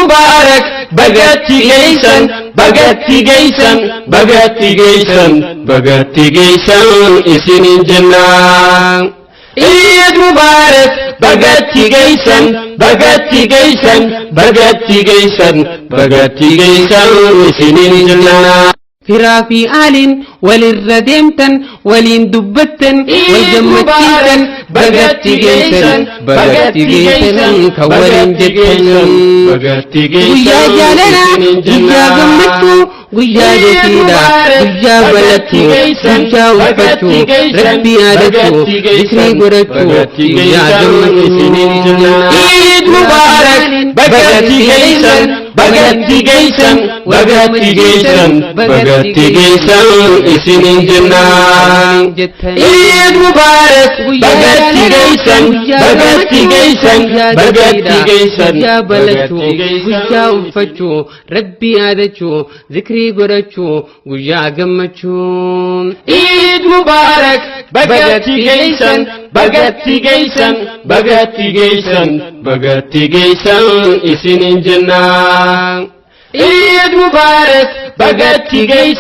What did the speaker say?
Mubaarak, bagatti geeysan, bagatti geeysan, bagatti geeysan, bagatti geeysan isiniin jennaa. Eid Mubarak, bagatti geeysan, bagatti geeysan, bagatti geeysan, bagatti geeysan isiniin jennaa. Firaa fi aaliin walirra deemtan, waliin dubbattan, wal gammachiisan, bagatti geessan, bagatti geessan kan waliin jettan. Guyyaa jaalalaa, guyyaa gammachuu, guyyaa desiidha, guyyaa balachuu, guyyaa uffachuu, rabbii yaadachuu, zikrii godhachuu, guyyaa gammachuu. Eid Mubarak, bagatti geessan, bagatti geessan, bagatti geessan, bagatti geessan isiniin jennaa. Eid Mubarak, bagatti geessan, bagatti geessan, bagatti geessan, guyyaa balachuu, guyyaa uffachuu, rabbii yaadachuu, zikrii godhachuu, guyyaa gammachuu. Eid Mubarak, bagatti geessan, bagatti geessan, bagatti geessan, bagatti geessan isiniin jennaa. Eid Mubarak, bagatti geessan.